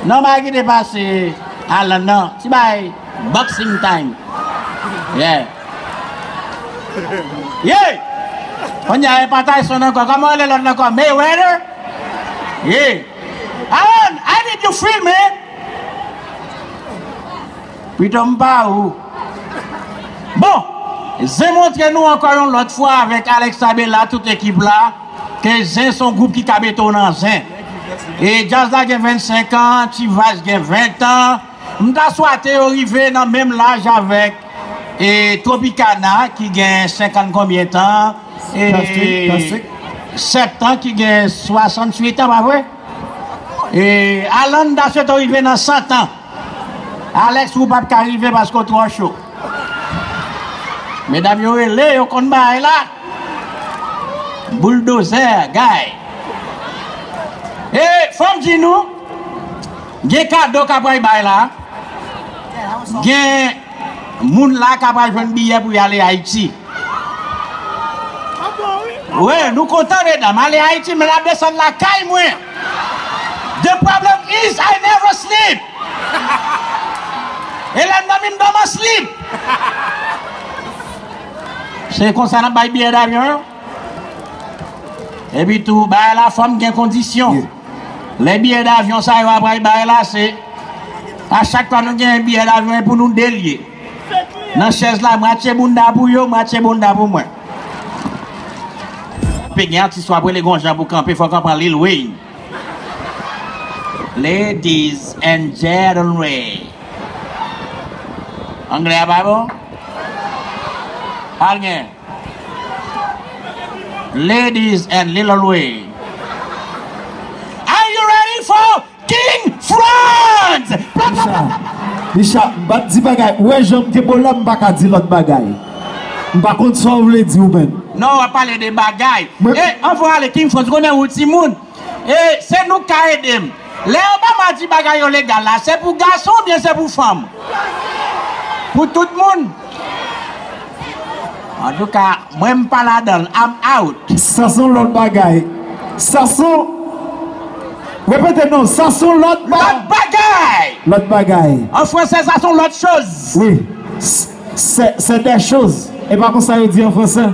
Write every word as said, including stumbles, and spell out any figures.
Non, bagay ki te pase Alan nan. Ti bagay boxing time. Yeah. Yeah. Kounye a, e pa Tyson ankò. Kòman rele lòt la ankò? Mayweather? Yeah. Alan, I need you film, man. Pito m pa ou. Bon, Zen montre nou ankò yon lòt fwa avèk Alex Abela, tout ekip la, ke Zen se yon gwoup ki ka mete w nan zen. E djaz la gen vennsenk an, T-Vice gen ven an. M ta swate yo rive nan menm laj avèk e Tropicana ki gen senkant konbyen tan. E Plastik. Sèt an ki gen swasanntuit an, pa vre? E Alan, m ta swete w rive nan san tan. Alex, ou p ap ka rive paske w twò cho. Medam yo rele, yo konn bagay la. Bouldozè, guy. E fò m di nou, gen kado k ap pral bay la. Gen moun la k ap pral jwenn biyè pou y ale Ayiti. Wi, nou kontan, medam. Ale Ayiti, men n ap desann lakay mwen. The problem is I never sleep. E lè m dòmi, m dòmi an sleep. Se konsa n ap bay biyè davyon yo. Epi tou, bagay la fò m gen kondisyon. Yeah. Lè biyè davyon sa yo ap bay la, se a chak fwa nou gen biyè davyon, e pou nou de l ye. Nan chèz la, mwatye bounda pou yo, mwatye bounda pou mwen. Pe gen atis w ap rele gon jan pou kanpe, fòk an pran Lil Wayne. Ladies and gentlemen. Anglè a pa bon? Al gen. Ladies and Lil Wayne. Are you ready for King Frantz? Bicha, Bicha, m p ap di bagay. Ou wè jan m te bo la, m pa ka di lòt bagay. M pa konn sa w vle di ou menm. Non, w ap pale de bagay. Mwen E, anvan w ale, King Frantz, ou konnen ou timoun. E, se nou k ka ede m. Lè Obama di bagay yo legal la, se pou gason oubyen se pou fanm? Pou tout moun. Antouka, mwen m pa ladan l, I'm out. Sa se yon lòt bagay. Sa se yon, repete non, sa se yon lòt ba- Lòt bagay! Lòt bagay. An fransè, sa se yon lòt choz. Wi. C'est, c'est des choses. E pa konsa yo di an fransè?